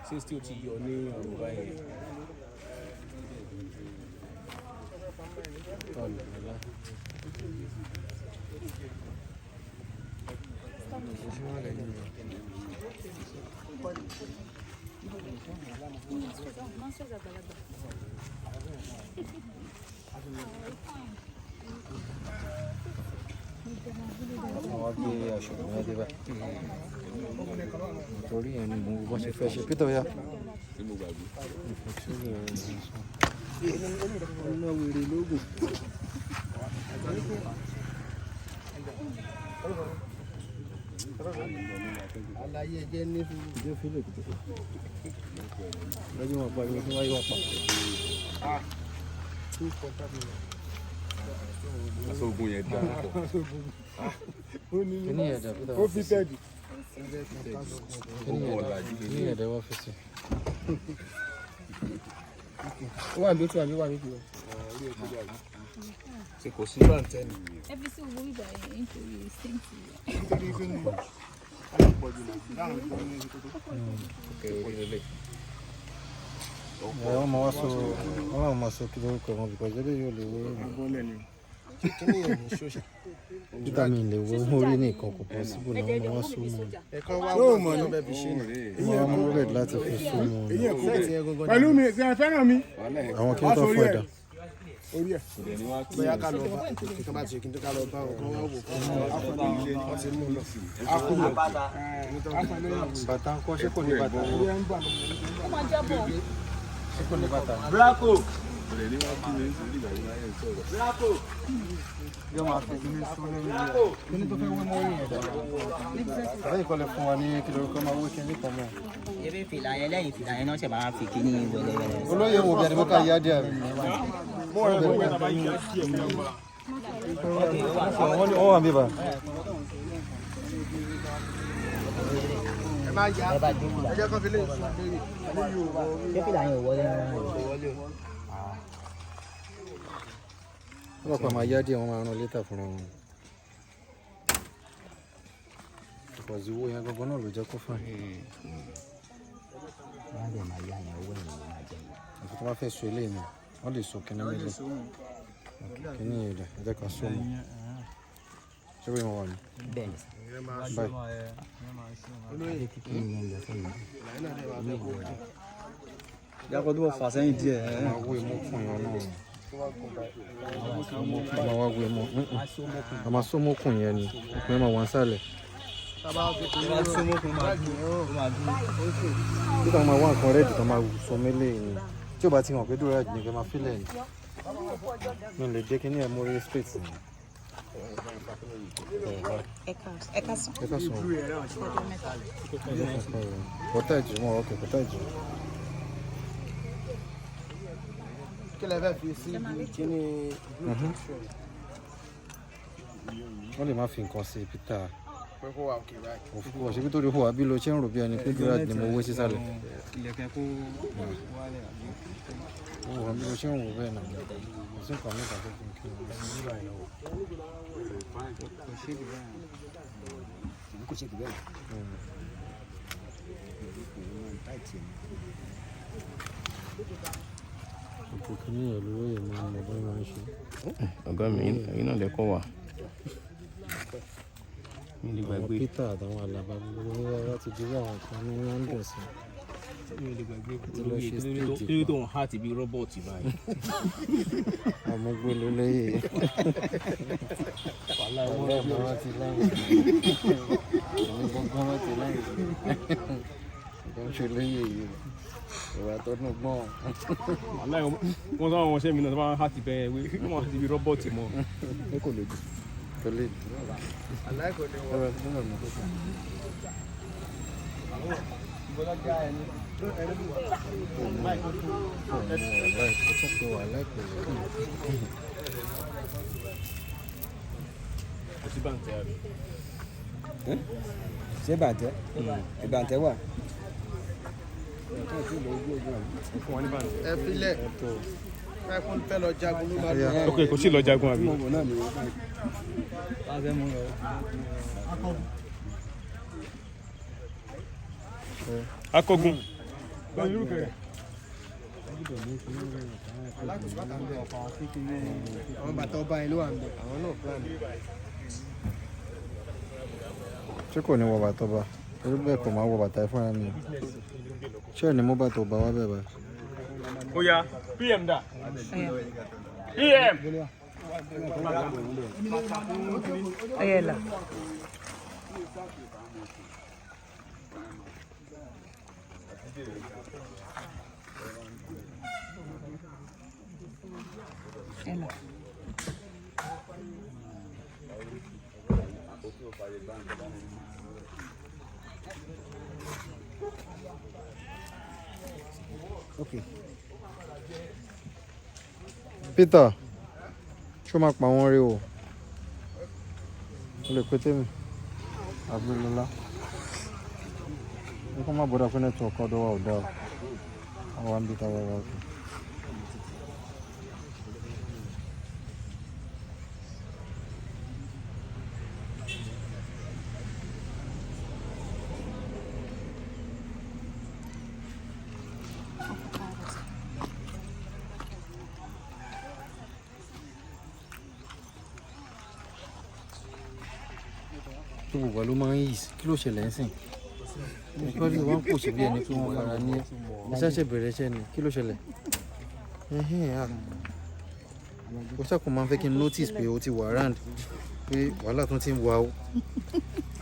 Since tí o ti yọ ní ọ̀rùn báyìí. Wọ́n wá gbé aṣọ ìgbìmọ̀ dé báyìí. Nítorí ẹ̀ ni mo bọ́ ṣe fẹ́ ṣe. Peter oya. Ọ̀nà wèrè lóògùn. Àlàyé ẹ̀jẹ̀ ní fún mi. Ìjọ fílẹ̀ kìtì. Lọ́jọ́ wọn pariwo tí wáyé wà pa. Aṣọ ogun yẹn dáa pọ̀. Kíní ẹ̀dá Peter Ó wá fi fi sí. tẹ́ẹ̀dì. Kíní ẹ̀dá kíní ẹ̀dá wá fi sí. Ó wà ní ó tún wà ní ó wà ní ìlú. Ṣé kò sí? Bàǹtẹ́ ni. Ẹ fi sí owó bíbá yẹn nítorí stéǹtì rẹ̀. Nítorí pé ní alápọ̀jù náà láwọn ìgbà ní kótó. Òkè orí lélẹ̀. Ẹ wọ́n máa wá so wọ́n láwọn máa so kí lórúkọ wọn because eléyìí ò lè wó Bọ́lẹ̀ ni. Kíní yẹn ní ṣóṣà. Peter mi lè wo orí nìkan kò possible náà wọ́n máa wá so mọ́. Ẹ̀kan wá wọ́n mọ̀ ní bẹ́ẹ̀ fi ṣe ni. Wọ́n á mú red láti fi so mọ́. Pẹ̀lú mi, ṣe ẹ fẹ́ràn mi? Àwọn kí wọ́n tó fún ẹ̀dá. Orí ẹ̀. Bóyá ká lọ bá kí tó bá ti ṣe kí n tó ká lọ bá wọn kán wá wò kán wọ́n ti mú un lọ. Bàtà ń kọ́ ṣé kò ní bàtà? Ó máa jábọ̀. Ṣé kò ní bàtà? Kíní tó fẹ́ wé mọ́ orí yẹn dà? Àbẹ́yìn kọ́ lè fún wa ní kí lórúkọ máa wé kíní kan mọ́. Ebe fìlà yẹn lẹ́yìn fìlà yẹn náà ṣe máa fi kíní wẹlẹwẹlẹ. Olóyè wo bí ẹni ká yá díẹ̀ mi. Wọ́n wà níbà. Ẹ má yá. Ẹ bá dé fìlà. Ẹ jẹ́ kán fi lè sùn lórí. Ṣé fìlà yẹn ò wọlé rárá ni? Wọ́n pa máa yá díẹ̀ wọ́n máa rán létà fúnra wọn. Because owó yẹn gangan náà ló jẹ́ kó fà. Wọ́n á dẹ̀ máa yá yẹn owó ẹ̀yìn ló máa jẹ yẹn. Àfi tó bá fẹ́ so eléyìí ni wọ́n lè so kíní mílẹ̀. Kíní yẹn dà ẹ jẹ́ ká so mọ́. Ṣé wọ́n wà ní? Bẹ́ẹ̀ ni sà. Báyìí. Àbí kí kíní yẹn lọ sẹ́yìn. Yàgò tó fà sẹ́yìn díẹ̀. A máa wé imú kùn yẹn náà. A máa wá wé imú. A máa so mọ́kùn yẹn ni. Okùn yẹn máa wà nísàlẹ̀. Peter máa wá nǹkan rẹ́ẹ̀dì tó máa so mélé ni. Tí o bá ti hàn pé dúró rẹ́ẹ̀dì ni kẹ́ máa fílẹ̀ ni. Mi ò lè dé kíní ẹ̀ mórí straight ni. Ẹ ká sùn. Ẹ ká sọ. Kọ́tà ìjì wọn ọkẹ́ kọ́tà ìjì. Kí lẹ fẹ́ fi sí ibi kíní Wọ́n lè má fi nǹkan sí Peter. pé kó wà òkè báyìí. Òfin ọ̀sẹ̀ bí torí hùwà bí lo ṣe ń rò bí ẹni pé dúró ni mo wé sísàlẹ̀. Ilẹ̀kẹ̀ kó wálẹ̀ àbí. Hùwà bí lo ṣe ń wò bẹ́ẹ̀ náà. Kò sí nǹkan mẹ́ta tó fi ń kí wọn. Kò ṣe é báyìí. Kò ṣe bẹ́ẹ̀. Òkú kìíní yẹn ló yẹ máa mọ̀ bọ́ máa ń ṣe. Ọ̀gá mi, ẹ̀yin náà lẹ́kọ̀ọ́ wà. Mi lè Àwọn gbàgbé. Peter àtàwọn Àlàbá gbogbo ní láti dúró àwọn kan ní wọ́n ń dùn sí. Mi lè gbàgbé. Ti lọ ṣe stage Kí ló tó ń hàtì bí rọ́bọ̀tì báyìí? Àmúgbó ló lóye. Wàhálà Ọ̀rẹ́ mi rántí lẹ́yìn. Èmi gbọ́ngàn rántí lẹ́yìn. Nǹkan ṣe lóye yìí. Ìwà tó nù gbọ́n. Wàhálà wọ́n sáwọn ọmọọṣẹ́ mi náà tó máa ń hàtì bẹ́ẹ̀ wí. Wọ́n máa ń hàtì bí rọ́bọ̀tì mọ́. Ní kò lè jù. Kò lè jù. Aláìkò ni wọ́n. Ẹ̀rọ tó nà mí. Kò sí bàǹtẹ̀ àbí. Ṣé bàǹtẹ́? Ìbàǹtẹ́ wà. Fún wa ní bàǹtẹ̀. Ẹ filẹ̀. Ẹ kún fẹ́ lọ jagun ló máa lọ. Ok, kò sí lọ jagun àbí. Bá a fẹ́ mú lọ. Akọgun. Àwọn bàtà ọba yẹn ló wà ń bẹ, àwọn náà plan. Ṣé kò ní wọ bàtà ọba? Torí bẹ́ẹ̀ kò máa wọ bàtà fúnra mi. Ṣé ò ní mú bàtà ọba wá bẹ́ẹ̀ báyìí? Ó yá, PM dà. PM. Ọyẹlà. Ẹlà. Okay. Peter, ṣó máa pa wọ́n rí o? O lè pe tèmi. Abúlọ́lá. Ní kó má bọ́dọ̀ fún nẹ́tíwọ̀kì ọ̀dọ̀ wa ò dá o. Àwa ń bí ta wá wá òkè. Tó gbogbo ló máa ń yìí kí ló ṣẹlẹ̀ ń sìn? Nípa bí wọ́n kò sí bí ẹni pé wọ́n fara ní ẹ ṣẹ̀ṣẹ̀ bẹ̀rẹ̀ iṣẹ́ ni kí ló ṣẹlẹ̀? Ẹhẹ́n, à. Ó ṣàkóso máa ń fẹ́ kí n notice pé o ti wà round pé wàhálà tún ti ń wà o.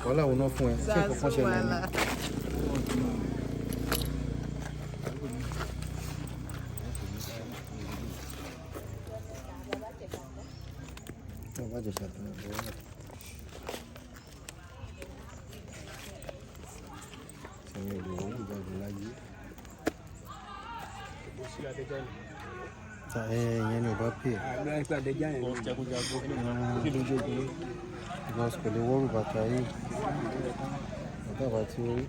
Wàhálà wo náà fún ẹ? Ṣé nǹkan kan ṣẹlẹ̀ ni? Tí wọ́n bá jẹ ṣàtúnyẹ̀ lọ́wọ́. Tẹ̀mí ò lè wọ́n ìjáde láyé. Ta ẹ ìyẹn ni ò bá pè é. Because kò lè wọ́rù bàtà yìí. Bàtà bá ti rí.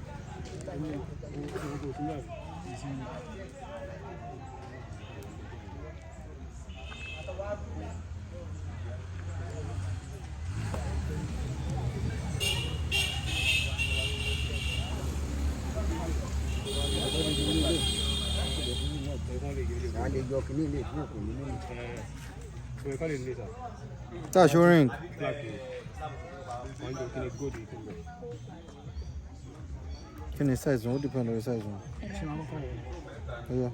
A lè yọ kínní ilé ìfún òkú nínú. Tá a ṣó ring. Kí ni size wọn? Ó depend lórí size wọn. Ó yá.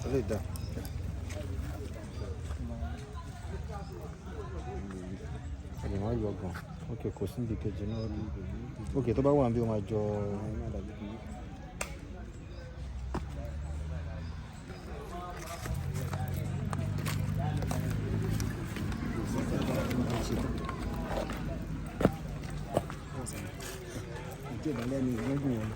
Ó lè dà. Ẹ lè má yọ gan. Ok, kò sí níbi kejì náà. Ok, tó bá wà níbí ó máa jọ. Ìjọba lẹ́nu ìgbẹ́gùn wọn.